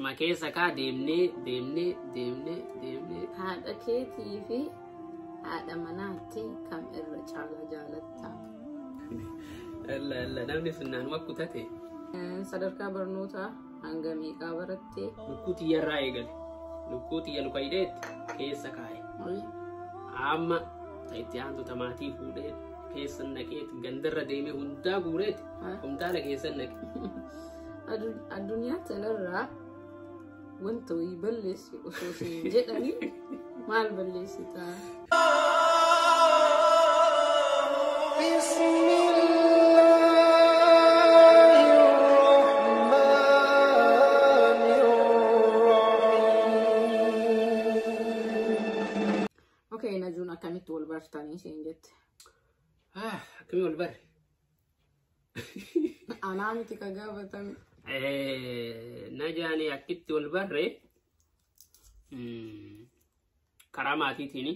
Achuma keessa kaa deemnee deemnee deemnee deemnee. Haadha keetii fi haadha manaatti kam irra caalaa jaalatta? Alla alla, namni sunnaan kutate. Sadarkaa barnootaa hanga meeqaa baratte? Lukkuu tiyyarraa eegale. Lukkuu tiyya luka hidheetti keessa kaa'e. Amma itti aantu maatii fuudhee keessa naqeeti, gandarra deemee hundaa guureeti kumtaala keessa naqe. Addunyaa tanarraa wanta wayii balleessi osoo siin jedhanii maal balleessitaa? Okay, Najuun akkamitti wal bartanii siin jette? Akkamii wal barre? Anaa miti ka gaafatame. Najaani akkitti wal barre karaa maatiitiini.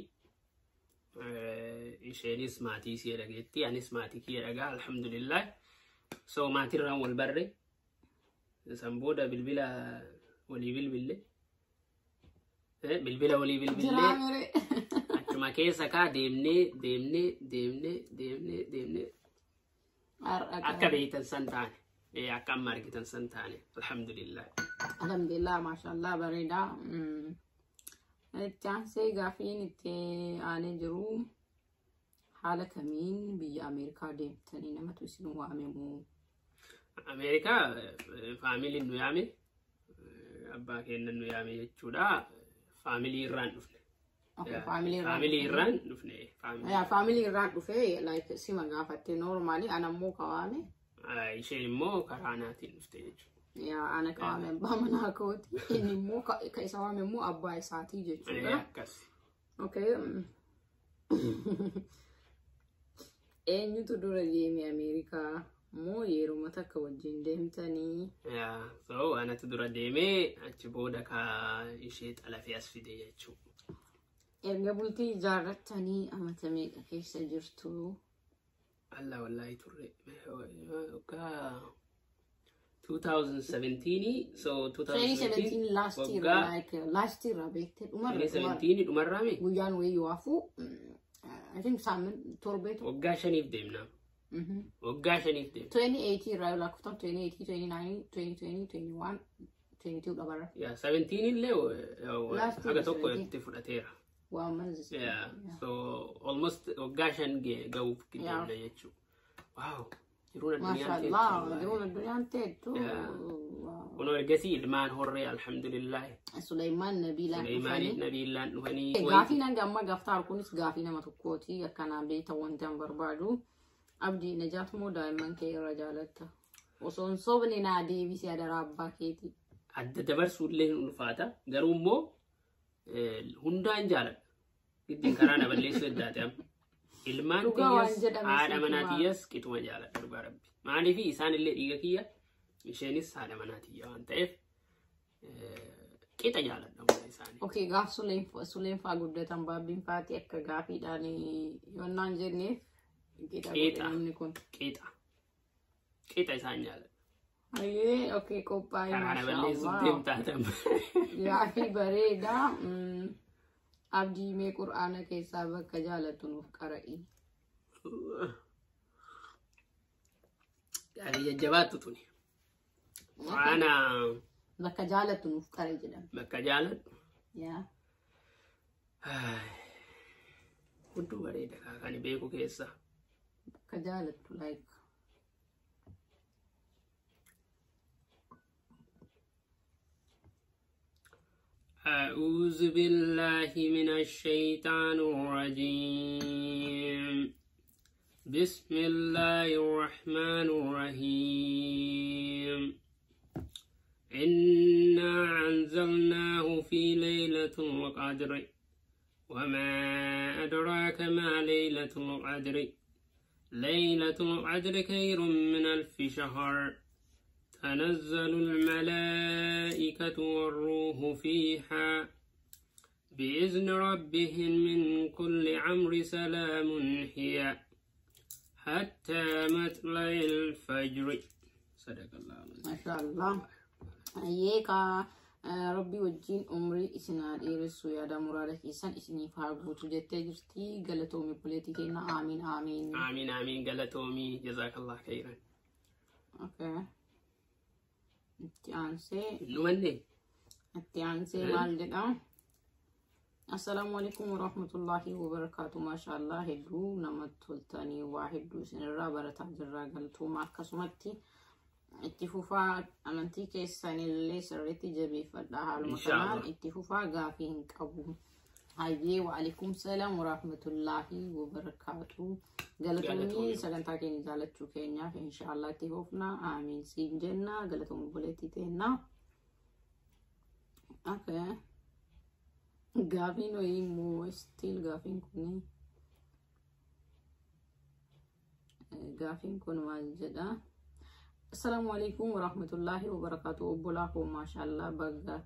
Isheenis maatii ishee dhageetti, anis maatii kiyya dhagaa, alhamdulillah. So maatirraan wal barre. San booda bilbila walii bilbille. Bilbila walii bilbillee. Achuma keessa kaa deemnee deemnee deemnee deemnee deemnee akka beektan san taane. Akka amma argitan san taane, alhamdulillah. Alhamdulillah, maashaallah, bareedaa. Itti aansee gaafiin itti aanee jiru, haala kamiin biyya Ameerikaa deemtanii? Namatu isin waame moo? Ameerikaa faamiliin nu yaame, abbaa keenya nu yaame jechuudha. Faamilii irraan dhufne. Faamilii irraan dhufne. Faamilii irraan dhufee, like sima gaafatte normally, ana immoo kawaame. Isheen immoo karaa naatiin dhufte jechuudha. Yaa, ana kawaame abbaa manaa kooti. Inni immoo ka isa waame immoo abbaa isaatii jechuudha. Akkas. Okay. Eenyutu dura deeme Ameerikaa moo yeruma takka wajjin deemtanii? Yaa, so anatu dura deemee, achi booda ka ishee xalafee as fide jechuudha. Erga bultii ijaarrattanii amata meeqa keessa jirtu? Allah, wallahi turre. Waggaa 2017, so 2017 last year, like last year beekte dhumarra. 2017 dhumarraame. Guyyaan wayii yoo hafu, I think saamin torbeetu. Waggaa 5f deemna. Waggaa 5f deemna. 2018 irraa yoo lakkooftan, 2018, 2019, 2020, 21, 22 dhabarra. Yaa, 17 illee haga tokko itti fudhateera. Waa manzi. Yeah, so almost waggaa 5 ga'uuf deemna jechuudha. Wow. Jiruun addunyaan teettu. Jiruun addunyaan teettu. Kunoo ergasii ilmaan horree, alhamdulillah. Suleymaan Nabiilaan dhufanii. Nabiilaan dhufanii. Gaafii hanga amma gaaftaa kunis gaafii nama tokkooti, akkanaa beekta wanti an barbaadu. Abdii, Najaat moo daa'imman kee irra jaalatta? Osoo hin sobne naa deebisee, adaraa abbaa keetii. Adda dabarsuullee hin ulfaata. Garuu immoo hundaan jaaladha. Giddiin karaa na balleessuu eddaate amma. Ilmaan kiyyaas haadha manaa kiyyaas qixuma jaaladha, dhugaa rabbi. Maaliif, isaan illee dhiiga kiyya, isheenis haadha manaa tiyya waan ta'eef qixa jaaladha hunda isaanii. Okay, gaaf Suleen faa guddatan baabbiin faatii akka gaafiidhaan yoonnaan jenneef qixa godhe namni kun. Qixa. Qixa isaan jaaladha. Ayyee, okay, qophaa'ee. Karaa na balleessuuf deemtaa ta'ama. Gaafii bareedaa. Abdii, mee qur'aana keessaa bakka jaalattu nuuf qara'i. Gaafii jajjabaattu tuni. Qur'aana. Bakka jaalattu nuuf qara'i jedhama. Bakka jaaladhu. Yaa. Hudduu bareeda kan beeku keessa. Bakka jaalattu, like. أعوذ بالله من الشيطان الرجيم. بسم الله الرحمن الرحيم. إنا أنزلناه في ليلة القدر، وما أدراك ما ليلة القدر، ليلة القدر خير من ألف شهر، تنزل الملائكة والروح فيها بإذن ربهم من كل أمر، سلام هي حتى مطلع الفجر. صدق الله. ما شاء الله. Ayyee kaa. Rabbi wajjin umrii isin haa dheeressu, yaada muraada keessan isiniif haa guutu jettee jirti. Galatoomi obboleettii keenya. Aamiin, aamiin. Aamiin, aamiin, galatoomii, jazaakallah khayran. Okay. Itti aansee Numanne. Itti aansee maal jedha? Assalaamu alaikum warahmatullahi wabarakaatu. Maashaallah, hedduu namatti toltanii, waa hedduu isinirraa barataa jirraa, galatooma. Akkasumatti itti fufaa, amantii keessanillee sirriitti jabeeffadha. Haaluma Inshaallah. kanaan itti fufaa, gaafii hin qabu. Hayyee, wa'alaikum salaam warahmatullahi wabarakaatu. Galatoomii Galatoomii. sagantaa keenya jaalachuu keenyaaf. Inshaallah itti fufna. Aamiin siin jenna. Galatoomii obboleettii teennaa. Okay. Gaafiin wayii immoo still gaafiin kun, gaafiin kun maal jedha? Assalaamu alaikum warahmatullahi wabarakaatu. Obbolaa koo, maashaallah, bakka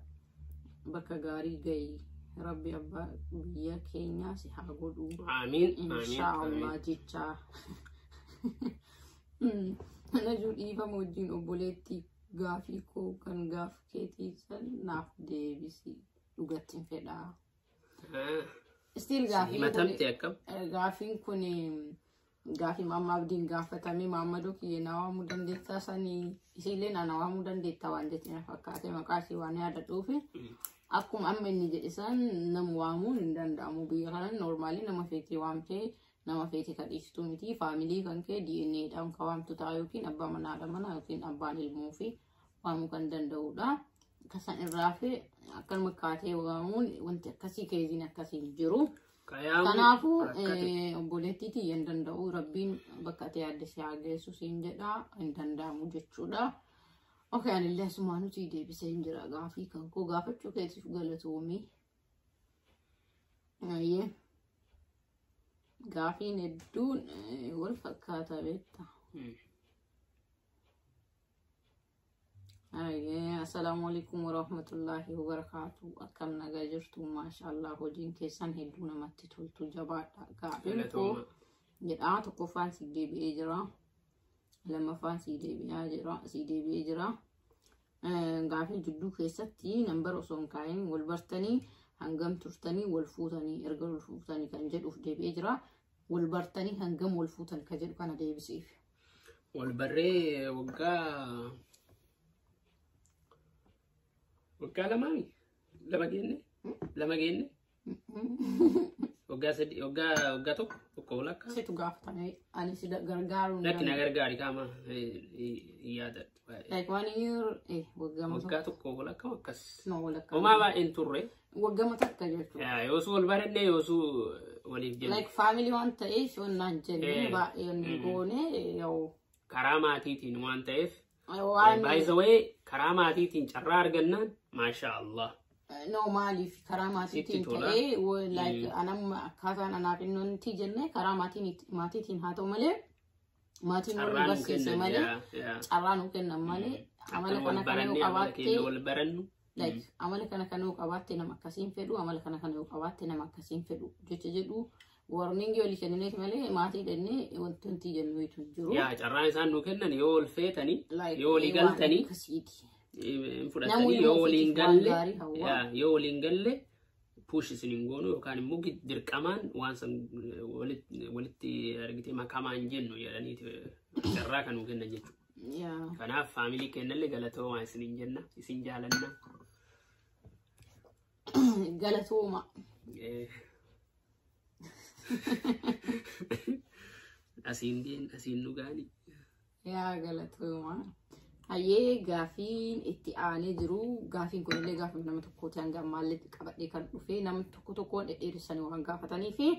bakka gaarii gahi. Rabbi abbaa biyya keenyaa si haa godhu. Aamiin, aamiin. Inshaallah jecha. Najuu, dhiifama wajjin obboleettii, gaafii koo kan gaaf keetii san naaf deebisi, dhugatti hin fedhaa. Still gaafii Himatamte akkam? Gaafiin kun gaafii Maamma Abdiin gaafatame. Maammadoo kiyya na waamuu dandeettaa sanii, isiillee na waamuu dandeettaa waan jette na fakkaate, maqaa ishee waan yaadadhuufi. Akkuma amma inni jedhe san, nama waamuun hin danda'amu biyya kana. Normally nama feetee waamtee nama feete kadhiistuu miti. Family kan kee DNA dhaan kan waamtu ta'a, yookiin abbaa manaa, haadha manaa yookiin abbaan ilmoo fi waamuu kan danda'udha. Kasan irraa fi akkanuma kaatee waamuun wanti akkasii keeziin akkasii hin jiru. Kayaamu Kanaafuu rakkate. Obboleettii tiyya, hin danda'u. Rabbiin bakka ati yaadde si haa geessu siin jedha, hin danda'amu jechuudha. Okay, anillee asumaan nuti deebisee hin jira gaafii kan koo gaafachuu keetiif galatoomii. Ayyee. Gaafiin hedduun wal fakkaata beekta. Ayyee, assalaamu alaikum warahmatullahi wabarakaatu. Akkam nagaa jirtu? Maashaallah, hojiin keessan hedduu namatti toltu, jabaadha. Gaafiin koo Galatooma. jedha, tokkoffaan si deebi'ee jira. Lammaffaan si deebi'aa jira, si deebi'ee jira. Gaafii jidduu keessatti nambara osoo hin kaa'in wal bartanii hangam turtanii wal fuutanii, erga wal fuutanii kan jedhuuf deebi'ee jira. Wal bartanii hangam wal fuutan kan jedhu kana deebisiif. Wal barree waggaa lamaami? Lama geenne? Lama geenne? Waggaa 3, waggaa 1, 1 walakkaa. Situ gaafatame, ani si gargaaruu hin Lakki, na danda'u. gargaari kaama hin yaadadhu. Like one year, waggaa Waggaa 1 walakkaa akkas. No, walakkaa. Homaa baay'een turre. Waggaa takka jechuudha. Yoosuu wal barannee yoosuu waliif jenne. Like family waan ta'eef onnaan jenne baay'ee onni goone yoo Karaa maatiitiin waan ta'eef. waan By the way, karaa maatiitiin carraa argannaan, maasha Allah. No, maaliif karaa maatiitiin Sitti tola. ta'ee like anamma akkaataan anaaf inni jenne karaa maatiitiin haa ta'u malee, maatiin nu Carraa nu barsiise kennan. malee, Yaa. carraa nu kennan malee, amala Akka wal kana kana yoo barannee amala qabaatte, keenya wal barannu. like amala kana kana yoo qabaatte nama akkasiin fedhu, amala kana kana yoo qabaatte nama akkasiin fedhu jecha jedhu warning walii kennineet malee maatii dhennee wanti wanti jennu hin jiru. Yaa, carraan isaan nu kennan yoo wal feetanii Like, yoo walii waan galtanii akkasiiti. hin fudhatanii, Namni yoo immoo waliin ofiitiif waan galle gaarii hawwa. yaa, yoo waliin galle push isin hin goonu, yookaan immoo dirqamaan waan san walitti argitee makamaa hin jennu jedhaniiti carraa kan nu kennan jechuudha. Yaa. Kanaaf family kennallee galatoomaa isin hin jenna, isin jaalanna. Galatooma. Asiin geen, asiin nu gaani. Yaa, galatooma. Hayyee, gaafiin itti aanee jiru, gaafiin kunillee gaafii nama tokkooti, hanga ammaallee qabadhee kan dhufe nama tokko tokkoon dhedheeressanii waan gaafatanii fi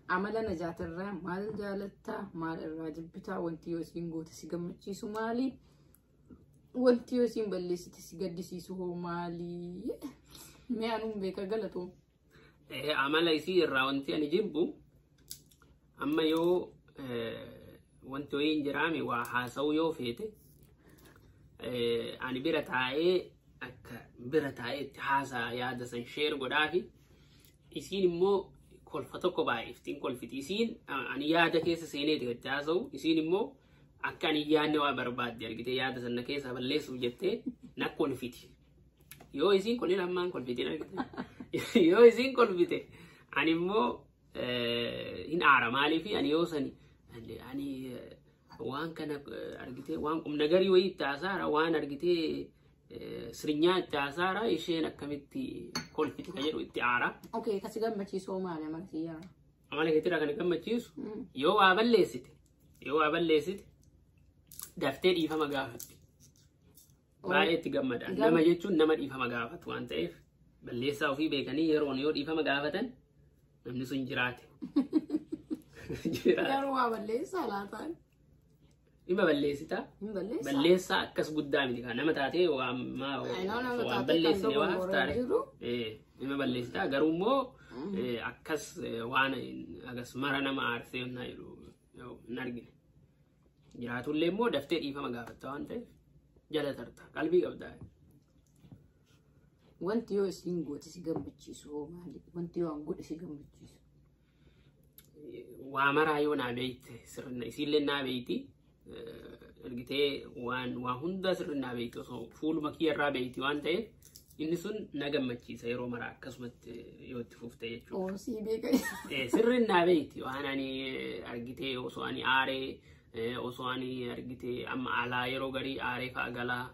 amala Najaatirraa maal jaalatta, maal irraa jibbitaa, wanti yoo isiin goote si gammachiisu maali, wanti yoo isiin balleessite si gaddisiisu hoo maali? Mee anuun beeka, galatooma. Amala isii irraa wanti ani jibbu, amma yoo wanti wayii hin jiraame waa haasa'uu yoo feete, ani bira taa'ee, akka bira taa'ee itti haasaa, yaada san share godhaafi, isiin immoo kolfa tokko baay'iftiin kolfiti. Isiin ani yaada keessa seeneeti itti haasa'u, isiin immoo akka ani yaadne waa barbaadde argite, yaada sana keessa balleessuuf jettee na kolfiti. Yoo isiin kolfi lammaan kolfitiin argite. Yoo isiin kolfite ani immoo hin aara. Maaliif ani yoo sani ani waan kana argitee waan qubnagarii wayii itti haasaara, waan argitee sirinyaa itti haasaara, isheen akkamitti kolfiti ka jedhu itti aara. Okay, kasi gammachiisoo maali amala kiyyaa? Amala keetirraa kan gammachiisu yoo waa balleessite daftee dhiifama gaafatti. Baay'ee itti gammada. Nama jechuun nama dhiifama gaafatu waan ta'eef, balleessaa ofii beekanii yeroon yoo dhiifama gaafatan namni sun jiraate. Jiraate. Garuu waa balleessaa laataan? Dhima balleessitaa. Hin balleessaa? Balleessaa akkas guddaa miti kan nama taatee waan Nama waan taatee kan balleessine waa dogongoree haftaare. jiru. Dhima balleessitaa, garuu immoo akkas waan agas mara nama aarsee yonnaa jedhu hin argine. Jiraatullee immoo daftee dhiifama gaafatta waan ta'eef jala tarta, qalbii qabdaa. Wanti yoo isiin goote si gammachiisu hoo maali? Wanti yoo an godhe si gammachiisu. Waa maraa yoo naa beeyte, sirna isiillee naa beeyti, argitee waan waa hunda sirri naa beeyti, osoo fuuluma kiyya irraa beeyti waan ta'eef inni sun na gammachiisa yeroo maraa akkasumatti yoo itti fufte jechuudha. Oo, sii beeka. Sirri naa beeyti, waan ani argitee osoo ani aaree, osoo ani argitee amma alaa yeroo garii aaree fa'a galaa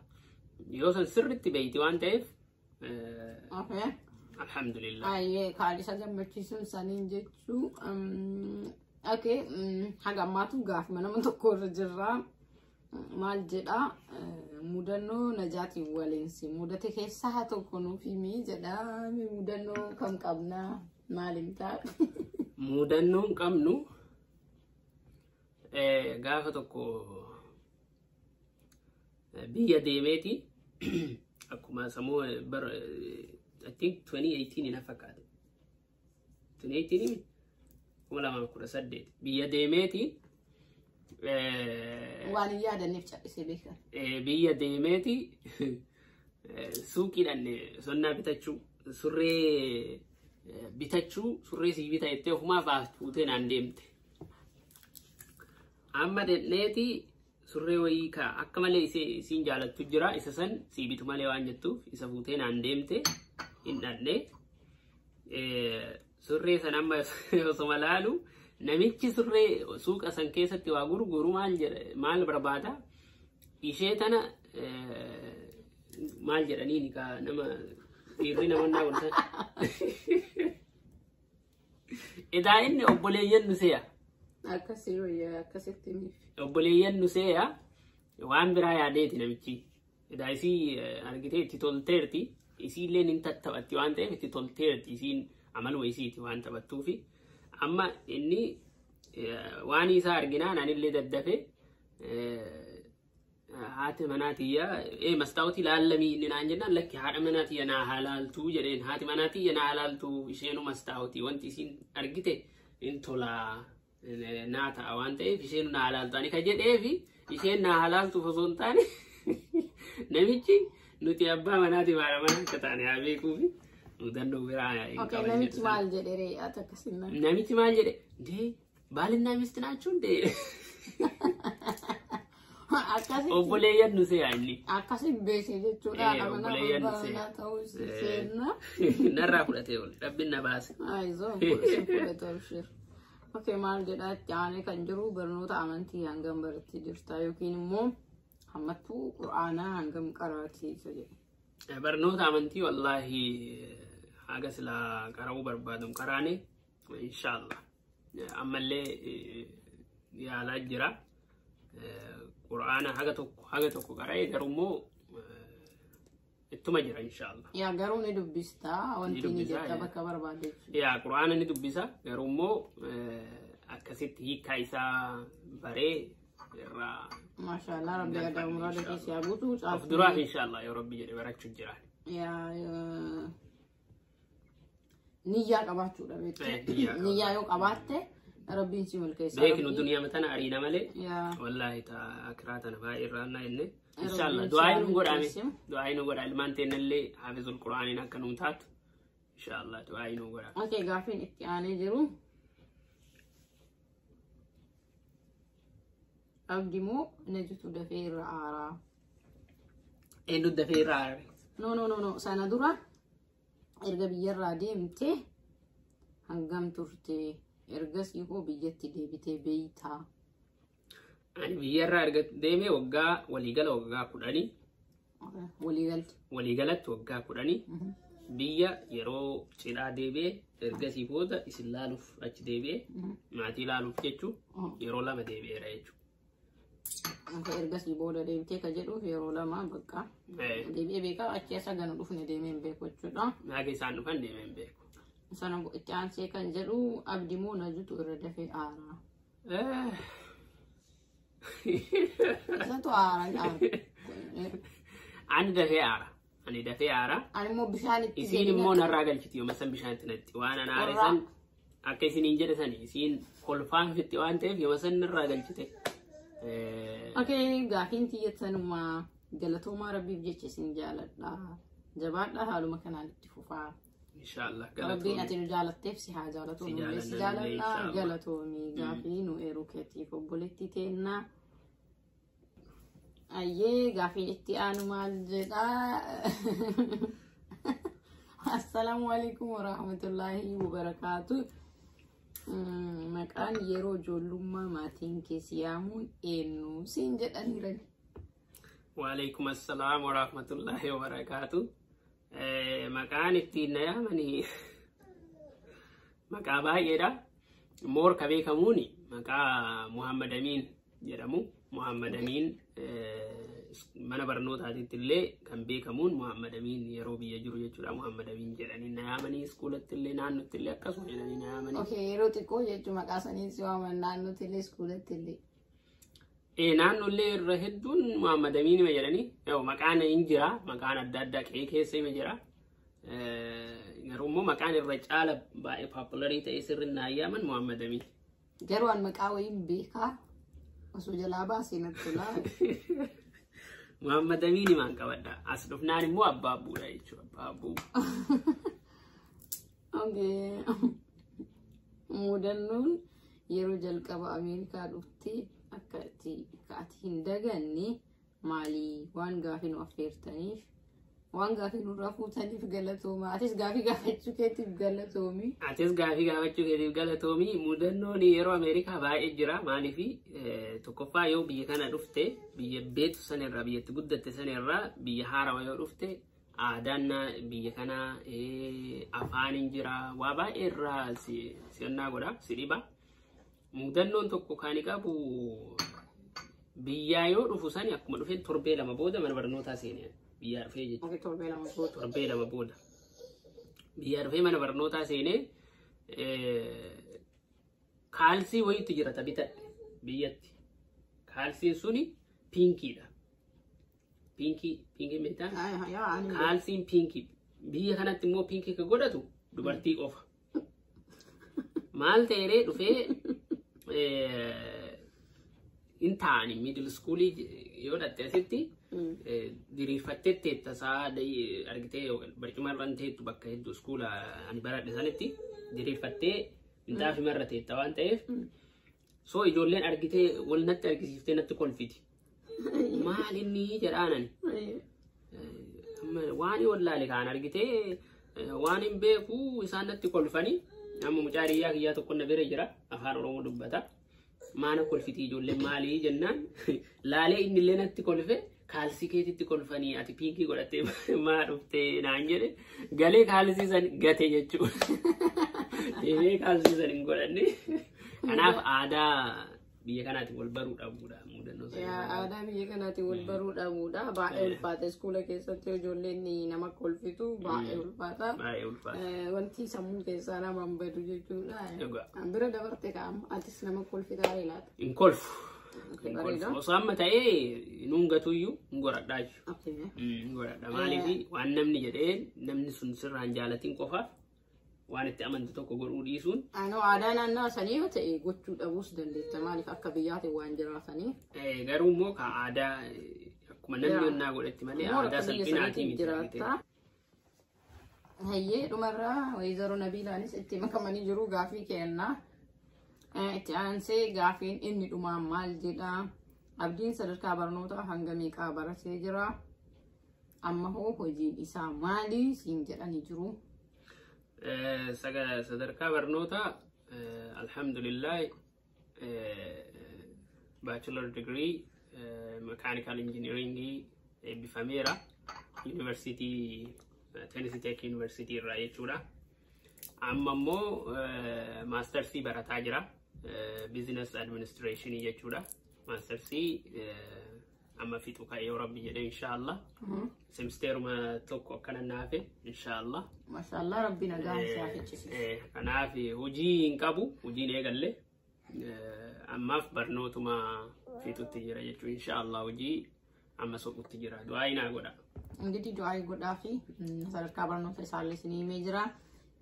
yoo san sirritti beeyti waan ta'eef, alhamdulillah. Ayyee, kaalisa gammachiisuun saniin jechuu. Okay, haga ammaatu gaafuma nama tokko irra jirraa. Maal jedhaa? Mudannoo Najaatiin waliinsi mudate keessaa haa tokko nuuf himii jedhaa. Mudannoo kam qabnaa? Maaliin ta'a? Mudannoon qabnu gaafa tokko biyya deemeeti, akkuma sammuu bara I think 2018 na fakkaate. 2018, 2018 biyya deemeeti. Waan hin yaadanneef callisee beekan. Biyya deemeeti suuqiidhaan sonnaa bitachuu, surree bitachuu, surree sii bita jettee ofumaa baaf fuutee naan deemte. Amma dhedheeti surree wayii ka akka malee isiin jaalattu jira, isa san sii bitu malee waan jettuuf isa fuutee naan deemte. Hin dhadhe. Surree san amma osoma laalu namichi surree suuqa san keessatti waa gurguru maal jedha, maal barbaada ishee tana, maal jedhaniini ka nama dhiirri namoonni godhan. Edaa inni obboleeyyan nu se'a. Akkasii wayyaa, akkasitti himiif. Obboleeyyan nu se'a, waan biraa yaadeeti namichi. Edaa isii argitee itti tolteerti. Isiillee ni tattaphatti waan ta'eef itti tolteerti, isiin amaluma isiiti waan taphattuufi. Amma inni waan isaa arginaan anillee daddafe, haati manaa tiyya mastaawutii laallamii inni naan jennaan, lakki, haadha manaa tiyya naa halaaltuu jedheen, haati manaa tiyya naa halaaltuu, isheenu mastaawutii wanti isiin argite in tolaa naa ta'a waan ta'eef isheenu naa halaaltu. Ani ka jedheefi isheen naa halaaltuuf osoo hin taane namichi nuti abbaa manaati haadha manaa akka taane haa beekuufi, mudannoo biraa hin Okay, qaban namichi jedhu. Maal jedhe ree ati akkasiin? Namichi maal jedhe? እንዴ ባልና ሚስት ናችሁ እንዴ? Akkasitti Obboleeyyan nu se'a inni. Akkasi beekee jechuudha. Haadha manaa Obboleeyyan nu abbaa se'a. manaa ta'uu seenna. Narraa fudhatee oole. Rabbiin na baase. Ayizoo, si fudhate, abshir. Okay, maal jedhaa itti aanee kan jiru? Barnoota amantii hangam barattee jirta yookiin immoo hammattuu qura'aanaa hangam qaraatii isa jedhu. Barnoota amantii wallaahi haga silaa qara'uu barbaadu qaraane, inshaallah. Ammallee yaalaa jira. Qura'aana haga tokko qara'ee, garuu immoo ittuma jira inshaallah. Yaa, garuu ni dubbistaa wanti ni Dubbisaa, jetta yaa. Bakka barbaade jechuudha. Yaa, qura'aana ni dubbisa, garuu immoo akkasitti hiikkaa isaa baree irraa Maashaallah, rabbi aadaa muraada keessa yaa guutu. Of duraaf inshaallah yoo rabbi jedhe barachuu jira. Yaa, niyyaa qabaachuudha beektu. Niyyaa qabaachuu. Niyyaa yoo qabaatte rabbiin si milkeessa. Beeknu duniyaa tana ariina malee Yaa. Wallaahi ta akiraa tana baay'ee irraa naa jenne inshaallah Rabbiin du'aa si nu godhame milkeesse. Du'aa nu godha, ilmaan teennallee haafizul qura'aaniin akka nuun taatu inshaallah du'aa nu godha. Okay, gaafiin itti aanee jiru. Abdi moo Najitu dafee irra aaraa? Eenyu dafee irraa aare? No, no, no, no, sana dura erga biyyarraa deemte hangam turte? Ergasii hoo biyyatti deebitee beeytaa? Ani biyyarraa erga deemee waggaa waliigala waggaa 10. Waliigalti. Waliigalatti waggaa 10. Biyya yeroo cidhaa deebi'ee, ergasii booda isin laaluuf achi deebi'ee, maatii laaluuf jechuu, yeroo lama deebi'eera jechuudha. Ergasii booda deebitee ka jedhuuf yeroo lama bakka deebi'ee beekaa, achi asa ganu dhufne deemee hin beeku jechuudha. Naaga isaan dhufan deemee hin beeku. Sana itti aansee kan jedhu, Abdi moo Najutu irra dafee aaraa? Isatu aara aara. Ani dafee aara. Ani dafee aara. Ani immoo bishaan itti Isiin immoo narraa galchiti, yooma san bishaan itti natti. Waan ana aare san akka isiniin jedhe sani isiin kolfaan fitti waan ta'eef yooma san narraa galchite. Okay, gaafiin xiyyeeffanuma galatoomaa, Rabbiif jecha isin jaaladha. Jabaadha, haaluma kanaan itti fufaa. Inshaallah. Rabbiin ati nu jaalatteef si haa jaalatu. Si Nu si jaalanna jaaladha. inshaallah. Galatoomii gaafii nu eeruu keetiif, obboleettii teennaa. Ayyee, gaafiin itti aanu maal jedhaa? Assalaamu alaikum warahmatullaahi wabarakaatu. Maqaan yeroo ijoollummaa maatiin kee si yaamuun eenyu siin jedhaniiran? Waalaikum assalaam warahmatullaahi wabarakaatu. Maqaan ittiin na yaamanii maqaa baay'eedha. Moor ka beekamuuni maqaa Muhammad Amiin jedhamu. Muhammad Amiin mana barnootaatitti illee kan beekamuun Muhammad Amiin yeroo biyya jiru jechuudha. Muhammad Amiin jedhanii na yaamanii, iskuulatti illee naannootti illee akkasuma jedhanii na yaamanii. Okay, yeroo xiqqoo jechuun maqaa saniin si waaman naannootti illee iskuulatti illee. Naannollee irra hedduun Muhammad Amiin hima jedhanii, yoo maqaan hin jira, maqaan adda addaa qe'ee keessa hima jira. Garuu immoo maqaan irra caala baay'ee popular ta'e sirri naa yaaman Muhammad Amiin. Garuu an maqaa wayiin beekaa osoo jalaa baasee natti tola. Muhammad Amiin himaan qabadha. As dhufnaan immoo Abbaa Abbuudha jechuudha. Abbaa Abbuu. Okay. Mudannoon yeroo jalqaba Ameerikaa dhuftee akka ati hin daganne maali? Waan gaafii nu affeertaniif, waan gaafii nurraa fuutaniif galatooma. Atis gaafii gaafachuu keetiif galatoomi. Atis gaafii gaafachuu keetiif galatoomi. Mudannoon yeroo Ameerikaa baay'ee jira. Maaliif, tokkoffaa yoo biyya kana dhufte, biyya beektu sanirraa, biyyatti guddatte sanirraa biyya haarawaa yoo dhufte, aadaan biyya kanaa, afaan hin jira, waa baay'ee irraa si'annaa godha, si dhiba. Mudannoon tokko kan qabu, biyyaa yoo dhufu sani akkuma dhufeen torbee 2 booda mana barnootaa seene, biyyaa dhufee jechuudha. Okay, torbee 2 booda. Torbee 2 booda. Biyyaa dhufee mana barnootaa seenee, kaalsii wayiitu jira ta bitadhe biyyatti. Kaalsiin suni pinkiidha. Pink, pink beektaa? Yaa, ani Kaalsiin pink. Biyya kanatti immoo pink ka godhatu dubartii qofa. Maal ta'eree, dhufee hin taa'ani middle schoolii yoo dhatte asitti diriirfattee teetta, saa argitee barcuma irra hin teettu, bakka hedduu iskuula ani baradhe sanitti diriirfattee minxaafii irra teetta waan ta'eef, so ijoolleen argitee wal natti argisiiftee natti kolfiti. Maal inni jedhaan ani. Amma waan wallaale kaan argitee waan hin beeku isaan natti kolfanii, amma mucaa hiriyaa kiyyaa tokko na bira jira, Afaan Oromoo dubbata. Maana kolfitii ijoolleen maalii jennaan, laalee inni illee natti kolfe, kaalsii keetitti kolfanii, ati pink godhattee maa dhuftee naan jedhe, galee kaalsii san gate jechuudha. Deemee kaalsii san hin godhanne. Kanaaf aadaa biyya kanaatiin wal baruu dhabuudha mudannoo sana. Yaa, aadaa biyya kanaatiin wal baruu dhabuudha. Baay'ee ulfaata. Iskuula keessatti ijoolleen nama kolfitu baay'ee ulfaata. Baay'ee ulfaata. Wanti sammuu keessaa nama hin badu jechuudha. Dhugaa. An bira dabarte kaa'ama. Atis nama kolfitaa laata? Hin kolfu. Okay, Hin bareeda. kolfu. Osoo amma ta'ee nuun gatuyyuu hin godhadhaa jechuudha. Okay. Hin godhadha. Maaliif, waan namni jedhee namni sun sirraan jaalatiin qofaaf waan itti amantu tokko godhuu dhiisuun. Anoo aadaa naannoo sanii yoo ta'e gochuu dhabuus dandeetta. Maaliif, akka biyyaatiin waan jiraataniif. Garuu immoo ka aadaa akkuma namni onnaa godhetti malee Immoo aadaa akka biyya salphinaatii saniitiin miti argitee. jiraatta. Hayyee, dhumarraa Weezaroo Nabiilaanis itti makamanii jiru gaafii kennaa. Itti aansee gaafiin inni dhumaa maal jedhaa? Abdiin sadarkaa barnootaa hanga meeqaa baratee jira? Amma hoo hojiin isaa maali siin jedhanii jiru? Sadarkaa barnootaa, alhamdulillah, bachelor degree mechanical engineering eebbifameera. Yuunivarsiitii Tennessee Tech University irraa jechuudha. Amma immoo mastersii barataa jira. Business administration jechuudha. Mastersii amma fixu ka'ee Rabbi jedhee, inshaallah. Semisteeruma tokko akkana naafe, inshaallah. Maashaallah, Rabbi nagaan si haa fichisiisu. Kanaaf hojii hin qabu, hojiin eegalle. Ammaaf barnootuma fixutti jira jechuudha, inshaallah hojii amma soqutti jira. Du'aa naa godha. Ingidihi du'aa godhaa fi sadarkaa barnoota isaallee isin himee jira.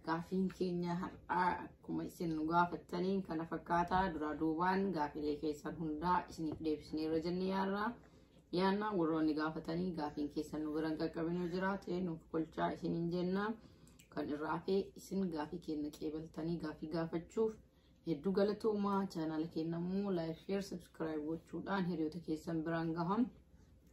Gaafiin keenya har'aa akkuma isin nu gaafattaniin kana fakkaataa duraa duubaan gaafilee keessan hundaa isiniif deebisneerra jennee yaarra. Yaanna warroonni gaafatanii gaafiin keessan nu biraan qaqqabinuu jiraate nuuf kolchaa isiniin jenna. Kan irraa hafe isin gaafii keenya qeebaltanii gaafii gaafachuuf hedduu galatoomaa. Chaanaala keenya immoo like, share, subscribe gochuudhaan hiriyoota keessan biraan gahan.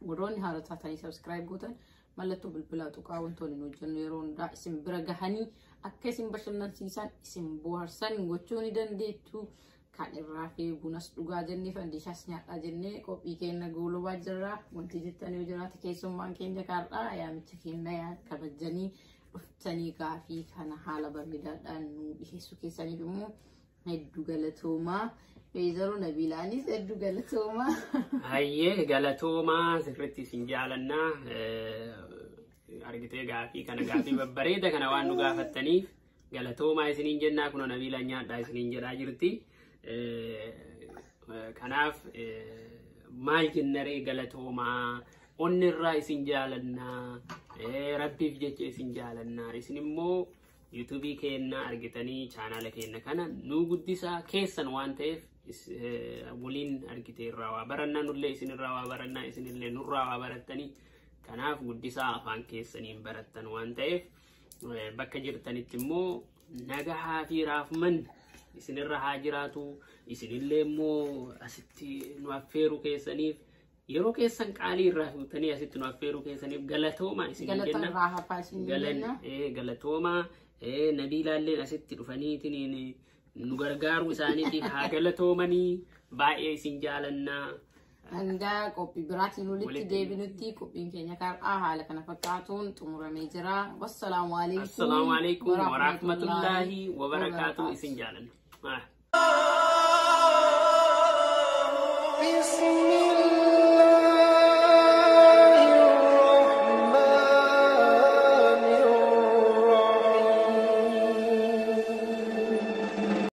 Warroonni haala taatanii subscribe gootan mallattoo bilbilaa tuqaa, wantoonni nu hojjennu yeroo hundaa isin bira gahanii akka isin bashannansiisan, isin bohaarsan gochuu ni dandeettu. Kan irraa fi bunas dhugaa jennee fandishaas nyaadhaa jennee qophii keenya goolobaa jirra. Wanti jettan yoo jiraate, keessummaan keenya kaardhaa yaamicha keenya kabajanii dhuftanii gaafii kana haala bareedaadhaan nu dhiyeessuu keessaniif immoo hedduu galatoomaa. Weezaroo Nabiilaanis hedduu galatoomaa. Hayyee, galatoomaa, sirriitti isin jaalannaa. Argitee, gaafii kana, gaafii babbareeda kana waan nu gaafattaniif galatoomaa isiniin jennaa. Kunoo Nabiilaan nyaadhaa isiniin jedhaa jirti. Kanaaf maal jennaree, galatoomaa, onni irraa isin jaalannaa, rabbiif jecha isin jaalannaa. Isin immoo yuutuubii keenya argitanii chaanaala keenya kana nu guddisaa keessan waan ta'eef waliin argite irraa waa barannaa, nullee isin irraa waa barannaa, isinillee nurraa waa barattanii. Kanaaf guddisaa, afaan keessaniin barattan waan ta'eef bakka jirtanitti immoo nagahaa fi raafman isinirra haa jiraatu. Isinillee immoo asitti nu affeeruu keessaniif, yeroo keessan qaalii irraa fuutanii asitti nu affeeruu keessaniif galatoomaa isin Galata jenna. irraa hafaa isin jenna. Galatoomaa, Nabiilaalleen asitti dhufaniitiin nu gargaaruu isaaniitiif haa galatoomanii. Baay'ee isin jaalannaa. Hanga qophii biraatiin walitti Walitti deebinutti qophiin keenya har'aa haala kana fakkaatuun xumuramee jira. Wassalaamu alaikum. Assalaamu alaikum warahmatullaahi wabarakaatu. Isin jaalanna. بسم